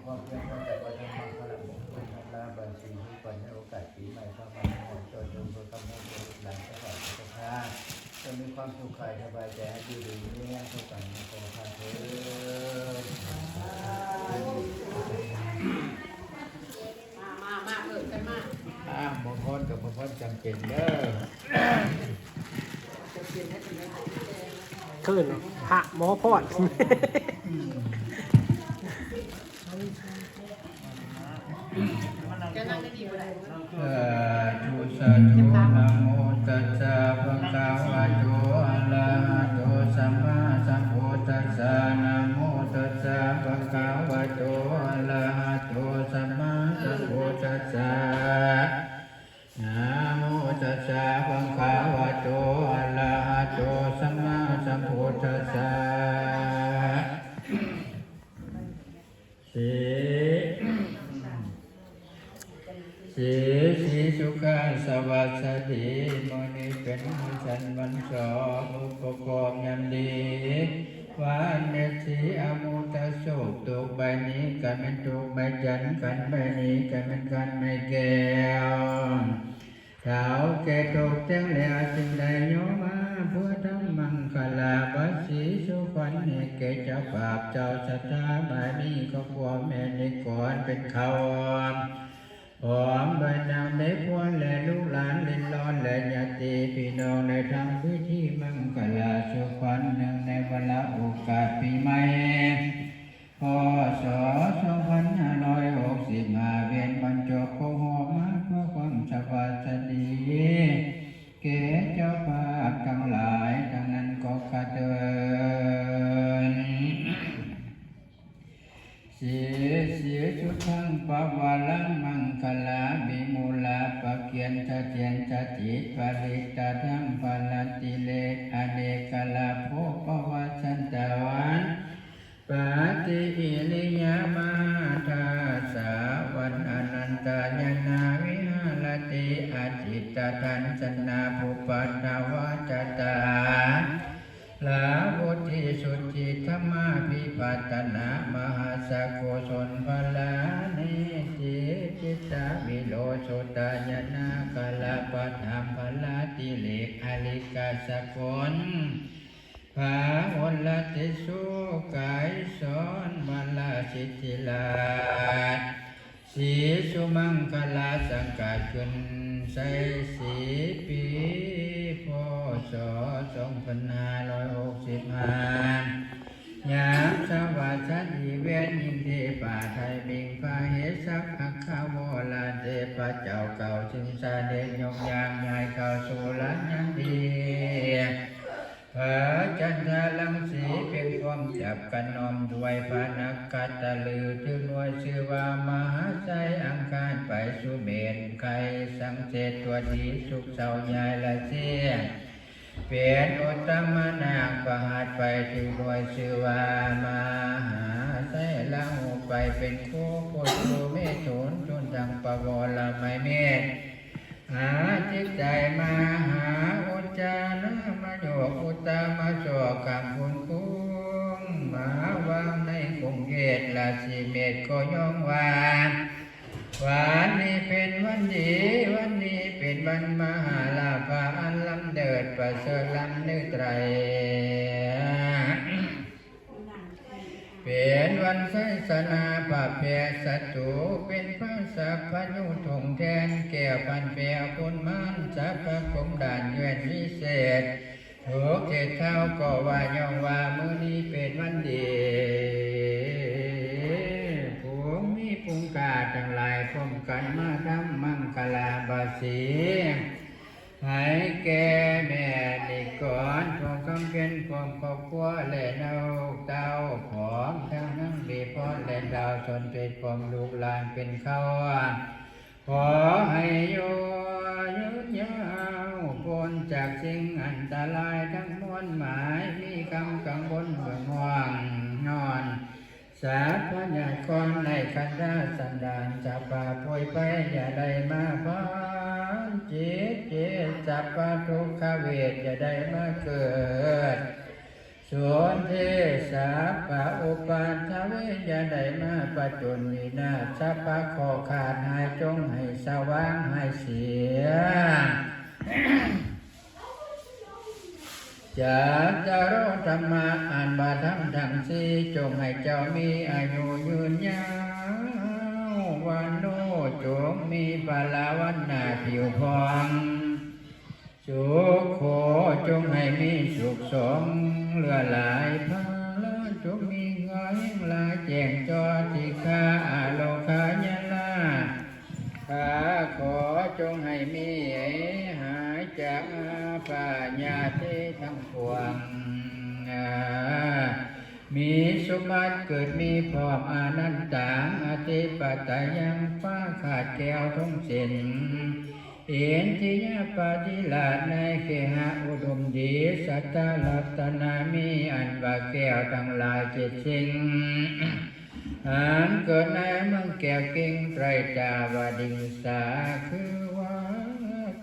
ຄວາມເພຍ ເພື່ອຈະປະທຳມັງຄະລະມຸງຄຸນ ທັບລາບາສີ ໃຫ້ຂວັນໃນໂອກາດປີໃໝ່ ສອງພັນຫ້າຮ້ອຍຫົກສິບຫົກ ຈົ່ງເພື່ອຄຳຮູ້ແກ່ລູກຫຼານເຈົ້າຂ້າພະເຈົ້າ ຈົ່ງມີຄວາມສຸກກາຍສະບາຍໃຈ ໃຫ້ຢູ່ດີມີແຮງ ສຸກການມີໂພຄາເທີນ. ມາ ມາ ມາ ເອີ້ນກັນມາ. ອ້າວ ບໍ່ພອນກໍບໍ່ພອນຈຳເປັນເດີ້. ເອີ້ນພະໝໍພອນ. ສາທຸ ສາທຸ ນະໂມຕັດສະ ພະຄະວະໂຕ ອະລະຫະໂຕ ສຳມາສຳພຸດທັດສະ ນະໂມຕັດສະ ພະຄະວະໂຕ ອະລະຫະໂຕ ສຳມາສຳພຸດທັດສະ ນະໂມຕັດສະ ພະຄະວະໂຕ ອະລະຫະໂຕ ສຳມາສຳພຸດທັດສະ. ສີ ສີ ສີສຸຂະສະຫວັດສະດີ ມື້ນີ້ເປັນມື້ສັນວັນສອງ ອຸປະກອບຍາມດີ ວັນເປັນສີອະມຸກຕະໂຊກ ຕົກໃບນີ້ກະແມ່ນຕົກໃບຈັນ ຂັນໃບນີ້ກະແມ່ນຂັນໄມ້ແກ້ວ. ເຖົ້າແກ່ຕົກແຕ່ງແລ້ວ ຈຶ່ງໄດ້ຍໍມາເພື່ອທຳມັງຄະລາບາສີສູ່ຂວັນໃຫ້ແກ່ເຈົ້າພາບເຈົ້າສັດທາ ບາດນີ້ຂໍພວກແມ່ນິກອນເປັນເຂົ້າ ພ້ອມດ້ວຍນາງແມ່ພວນ ແລະ ລູກຫຼານເລັດລອນ ແລະ ຍາດຕິພີ່ນ້ອງ ໄດ້ທຳພິທີມັງຄະລາສູ່ຂວັນ ເນື່ອງໃນວາລະໂອກາດປີໃໝ່ ພ.ສ. ສອງພັນຫ້າຮ້ອຍຫົກສິບຫ້າ ວຽນບັນຈົບຄົບຮອບມາເພື່ອຄວາມສະຫວັດສະດີ ແກ່ເຈົ້າພາບທັງຫຼາຍ ດັ່ງນັ້ນກໍຂະເຕີນ ສີ ສີສຸທັງປະວາລັງ ມັງຄະລາວິມຸລາປະກຽນສະຖຽນສະຖິດ ປະລິດຕະທັງພະລາຕິເລກ ອະເນກະລາໂພ ປະວັດສັນຕະວັນ ປະຕິອິລິຍາມະຫາທາສາວັນອະນັນຕາຍະນາວິຫາລະຕິ ອະຈິດຕະທັນສະນາ ພູປັດຖະວາຈະຕາ ລາວຸດທິສຸດທິທຳມາພິພັດຕະນະ ມະຫັດສະກຸສົນພະລານິທິ ຈິດຕະວິໂລຊຸດຕາຍະນາກາລະປະຖຳ ພະລາຕິເລກອະລິກກະສະກຸນ ພະຫົນລະຕິສຸກາຍສອນ ມະລາສິດທິລາດ ສີສຸມັງຄະລາສັງກາດຂຶ້ນໃສ່ສີປີ ພ.ສ. ສອງພັນຫ້າຮ້ອຍຫົກສິບຫ້າ ຍາມສະຫວັດສະດີ ແວ່ນຍິງເທພາໄທມິງພະເຫສັກ ອັກຄະວໍລາເທພະເຈົ້າເກົ່າ ຈຶ່ງສະເດັດຍົກຍ້າຍຍ້າຍເຂົ້າສູ່ລານຍາມດີ ພະຈັນທະລັງສີເປັນຄວາມຈັບກະໜ່ອມ ດ້ວຍພະນັກຂັດຕະລື ຖືໜ່ວຍຊື່ວ່າມະຫາໄຊ ອັງຄານໄປສຸເມນ ໄຂ່ສັງເສດຕົວດີ ສຸກເຊົາຍ້າຍລາສີ ເປັນອຸດຕະມະນາກ ພະຫັດໄປຖືໜ່ວຍຊື່ວ່າມະຫາໄຊ ລາຫູໄປເປັນຄູ່ພຸດຕູເມຖຸນ ຈົນທັງປະວໍລະໄມເມດ ອາທິດໃຈມະຫາອຸດຈານາມະໂຍກ ອຸດຕະມະໂຊກະຄຸນຄຸ້ມ ມາວາງໃນຂົງເຂດລາສີເມດ ກໍຍ້ອງວ່າ ວັນນີ້ເປັນວັນດີ ວັນນີ້ເປັນວັນມະຫາລາພາ ອັນລຳເລີດປະເສີດລ້ຳເລີດໄຕ ເປັນວັນໄຊຊະນະ ພະແພ້ສັດຕູ ເປັນພະສັບພະຍຸທົງແທນ ແກ້ວພັນແປວພຸ້ນມານ ສັບພະກົມດ່ານແຄວ້ນວິເສດ ທຸກເຂດເທົາກໍວ່າ ຍ້ອນວ່າມື້ນີ້ເປັນວັນດີ ຜູ້ມີປຸງກາທັງຫຼາຍ ພ້ອມກັນມາທຳມັງຄະລາບາສີ ໃຫ້ແກ່ແມ່ນິກອນ ພວກຄຳເພັນ ພວມຄອບຄົວ ແລະ ລູກເຕົ້າ ພ້ອມທັງນາງເບພອນ ແລະ ເຕົ້າສົນເພັດ ພ້ອມລູກຫຼານເປັນເຄົ້າ ຂໍໃຫ້ຢູ່ຍືນຍາວ ພົ້ນຈາກສິ່ງອັນຕະລາຍທັງມວນໝາຍ ມີຄຳກັງວົນເຫືອງຮ້ອນ ຍ້ອນ ສັບພະຍາກອນໃນຄັນທະສັນດານ ສັບພະໂພຍໄພຢ່າໄດ້ມາຜ່ານ ຈິດເຈດ ສັບພະທຸກຂະເວດຢ່າໄດ້ມາເກີດ ສົນເທ ສັບພະອຸປັດທະເວ ຢ່າໄດ້ມາປ ປະຈົນວິນາດ ສັບພະເຄາະຄາດຫາຍ ຈົ່ງໃຫ້ສະຫວ່າງຫາຍເສຍ. ຈັດຕາໂລທຳມະ ອັນວ່າທຳທັງສີ່ ຈົ່ງໃຫ້ເຈົ້າມີອາຍຸຍືນຍາວ ວັນໂນ ຈົ່ງມີພະລາວັນນາຜິວຜ່ອງ. ສຸໂຂ ຈົ່ງໃຫ້ມີສຸກສົມເຫຼືອຫຼາຍ ພະລາ ຈົ່ງມີເຫື່ອແຮງຫຼາຍ ແຈ້ງຈໍ ສິກຂາ ອາໂລຄະຍາລາ ຂ້າຂໍຈົ່ງໃຫ້ມີ ຫາຍຈາກອາພະຍາດທັງປວງ ມີສົມບັດເກີດມີພ້ອມ ອະນັນຕັງ ອະທິປະໄຕຍັງ ຟ້າຂາດແກ້ວທົງເສັ້ນ ອິນທິຍະປະຕິລາດໃນເຄຫະອຸດົມດີ ສັດຕະລັດຕະນະມີ ອັນວ່າແກ້ວທັງຫຼາຍເຈັດສິ່ງ ອັນເກີດໃນເມືອງແກ້ວກິ່ງ ໄຕຣຕາວະດິງສາ ຄືວ່າ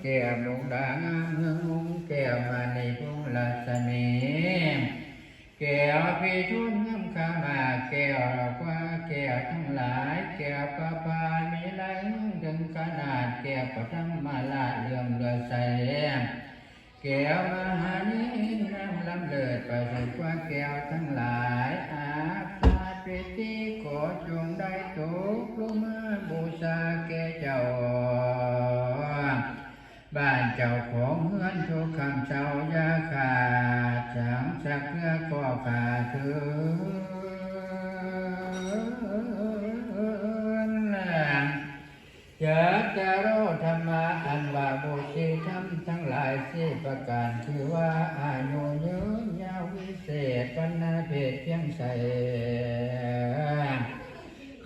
ແກ້ວມຸກດາງາມເຮືອງຮຸ່ງ ແກ້ວມະນີພົງລັດສະໝີ ແກ້ວພິທູນງາມຄາມາ ແກ້ວກວ່າແກ້ວທັງຫຼາຍ ແກ້ວປະພາມີຫຼາຍເຮືອງເຖິງຂະໜາດ ແກ້ວປະທັງມະລາດເຫຼື້ອມເຫຼືອໃສ ແກ້ວມະຫານີງາມລ້ຳເລີດ ປະເສີດກວ່າແກ້ວທັງຫຼາຍ ອາພາພິຕິ ຂໍຈົ່ງໄດ້ຕົກລົງມາບູຊາແກ່ເຈົ້າ ບ້ານເຈົ້າຂອງເຮືອນທຸກຄ່ຳເຊົ້າ ຢ່າຂາດສັງສັກເທື່ອຂໍຂ້າເທີນ. ຈັດຕາໂລທຳມະ ອັນວ່າບູຊາທຳທັງຫຼາຍສີ່ປະການ ຄືວ່າອາຍຸຍືນຍາວວິເສດ ວັນນະເພດພຽງໃສ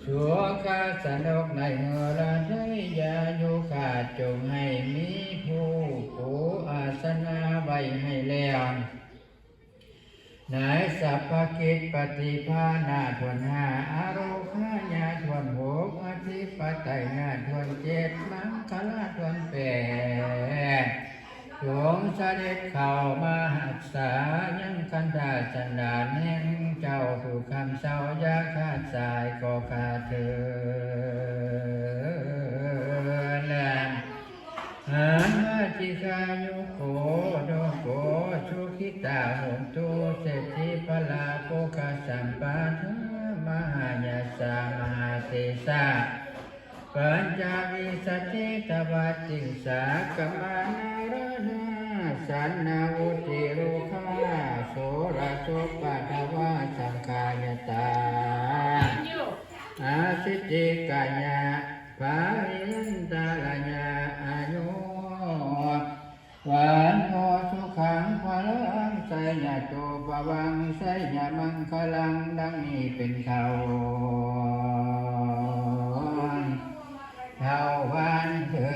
ສຸຂະສະໜົກໃນເຮືອລະໄທ ຢ່າຢູ່ຂາດ ຈົ່ງໃຫ້ມີຜູ້ປູອາສະນະໄວ້ໃຫ້ແລ້ວ ໃນສັບພະກິດປະຕິພານາດທວນຫ້າ ອາໂລຄະຍາດທວນຫົກ ອະທິປະໄຕຍາດທວນເຈັດ ມັງຄະລາດທວນແປດ ຈົ່ງສະເດັດເຂົ້າມາຮັກສາຍັງຄັນທະສັນດານແຫ່ງເຈົ້າທຸກຄ່ຳເຊົ້າ ຢ່າຂາດສາຍຂໍຂ້າເທີນ. ອາທິຄາຍຸໂກ ໂດໂກ ສຸຂິຕາໂຫນຕຸ ເສດຖີພະລາໂພຄະສຳປາທາ ມະຫາຍະສາ ມະຫາເສສາ ປັນຈະວິສະເຈຕະວັດຕິງສາ ກະມານາລະນາ ສັນນະວຸດຕິໂລຄາ ໂສລະໂສປະທະວາ ສັງຄາຍະຕາ ອາສິດຕິກາຍະ ປະລິລັນຕະລະຍະ ອາຍຸ ວັນໂນ ສຸຂັງ ພະລັງ ໄຊຍະໂຕ ພະວັງ ໄຊຍະມັງຄະລັງ ດັ່ງນີ້ເປັນເທົ່າ ເທົ່າວັນເທີ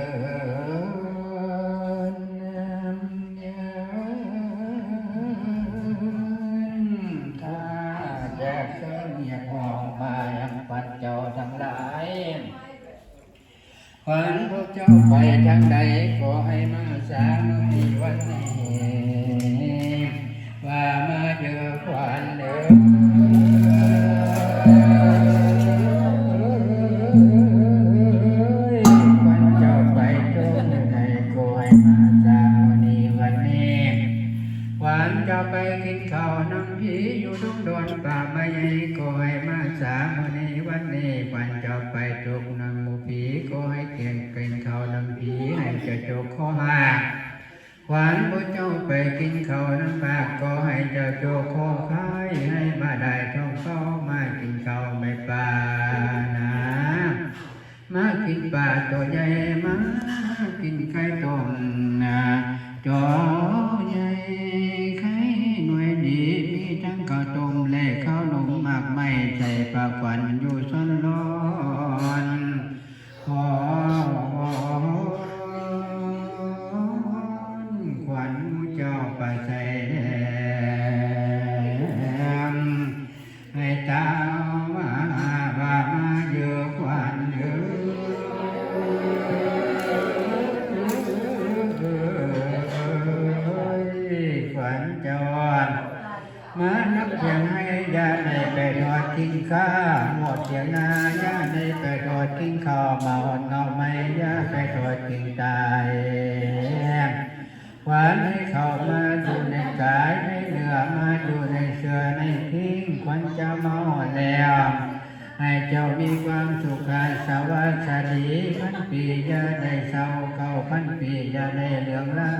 ນ. ຂ້າແຈກເຊີນຮຽກຮ້ອງມາຍັງຂວັນເຈົ້າທັງຫຼາຍ ຂວັນພວກເຈົ້າໄປທາງໃດ ຂໍໃຫ້ມາສາມະມີວັນນີ້ ວ່າມາເຈີຂວັນເອີຍ ຂວັນເຈົ້າໄປຕົກໃດ ຂໍໃຫ້ມາສາມະມີວັນນີ້ ຂວັນເຈົ້າໄປກິນເຂົ້ານຳ ຜີຢູ່ດົງດອນປ່າໄມ້ ຂໍໃຫ້ມາສາມະມີວັນນີ້ ຂວັນເຈົ້າໄປຕົກນຳໝູ່ຜີ ຂໍໃຫ້ແກ່ງເປັນເຂົ້ານຳຜີ ໃຫ້ເຈົ້າຈົກຄໍຫາກ ຂວັນຜູ້ເຈົ້າໄປກິນເຂົ້ານຳພາກ ຂໍໃຫ້ເຈົ້າຈົກຄໍຄາຍ ໃຫ້ມາໄດ້ທ້ອງເປົ່າ ມາກິນເຂົ້າໃນປ່ານາ ມາກິນປາໂຕໃຫຍ່ ມາກິນໄກ່ຕົ້ມນາ ໂຕໃຫຍ່ໄຂ່ໜ່ວຍດີ ມີທັງເຂົ້າຕົ້ມ ແລະ ເຂົ້າໜົມໝາກໄມ້ ໃສ່ຜ້າຂວັນຢູ່ຊ້ອນລອນ ຂໍຂວັນໝູ່ເຈົ້າປາໄຊແດງ ໃຫ້ຕາມາວ່າມາເດີຂວັນເອີຍ ຂວັນເຈົ້າ ມານຳສຽງໄຫ້ ຢ່າໄດ້ໄປທອດກິນຂ້າວ ໝົດສຽງນາ ຢ່າໄດ້ໄປທອດກິນເຂົ້າ ມາຮອດເງົາໄມ້ ຢ່າໄປທອດກິນຕາຍ. ຂວັນໃຫ້ເຂົ້າມາຢູ່ໃນກາຍໃນເນື້ອ ມາຢູ່ໃນເຊື້ອໃນທິງ ຂວັນຈະມາຮອດແລ້ວ ໃຫ້ເຈົ້າມີຄວາມສຸຂະສະຫວັດສະດີ ພັນປີຢ່າໄດ້ເສົ້າ ເກົ້າພັນປີຢ່າໄດ້ເລື່ອງລາ.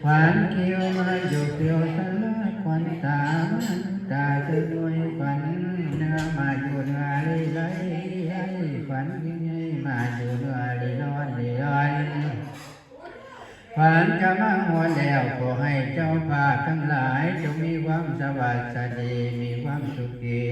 ຂວັນຄິ້ວມາຢູ່ຄິ້ວສະຫຼາດ ຂວັນຕາມາຢູ່ຕາເຊິ່ງໜ່ວຍ ຂວັນເນື້ອມາຢູ່ເນື້ອລີໄລ ຂວັນວິນຍາຍມາຢູ່ເນື້ອລີລອນລີລອນ. ຂວັນຈະມາຮອດແລ້ວ ຂໍໃຫ້ເຈົ້າພາບທັງຫຼາຍ ຈົ່ງມີຄວາມສະຫວັດສະດີ ມີຄວາມສຸຂີ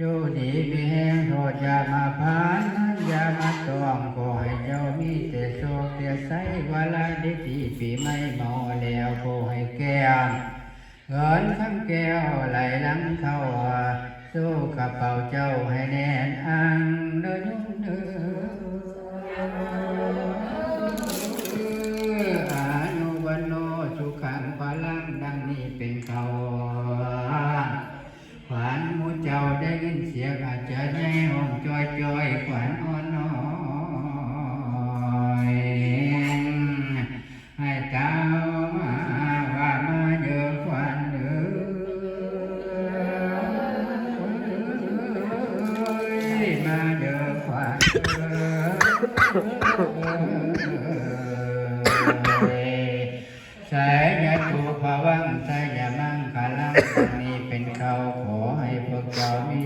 ຢູ່ດີມີແຮງ ໂທດຢ່າມາຜ່ານ ມານຢ່າມາຕ້ອງ ຂໍໃຫ້ເຈົ້າມີແຕ່ໂຊກແຕ່ໄຊ ວາລະດີໆ ປີໃໝ່ມາຮອດແລ້ວ ຂໍໃຫ້ແກ້ວເງິນຄຳແກ້ວໄຫຼຫຼັງເຂົ້າສູ່ກະເປົາເຈົ້າໃຫ້ແໜ້ນອັງເດີໂຍມເດີ. ອາຍຸວັນໂນສຸຂັງພະລັງ ດັ່ງນີ້ເປັນເຂົ້າ ຂວັນໝູ່ເຈົ້າໄດ້ຍິນສຽງອາຈານໃຫຍ່ຮ້ອງຈ່ອຍໆ ຂວັນອ່ອນນ້ອຍ ໃຫ້ກ່າວມາວ່າ ມາເດີຂວັນເອີຍ ມາເດີຂວັນເອີຍ. ໄຊຍະຕຸພະວັງ ໄຊຍະມັງຄະລັງ ອັນນີ້ເປັນເຂົ້າ ຂໍໃຫ້ພວກເຈົ້າມີ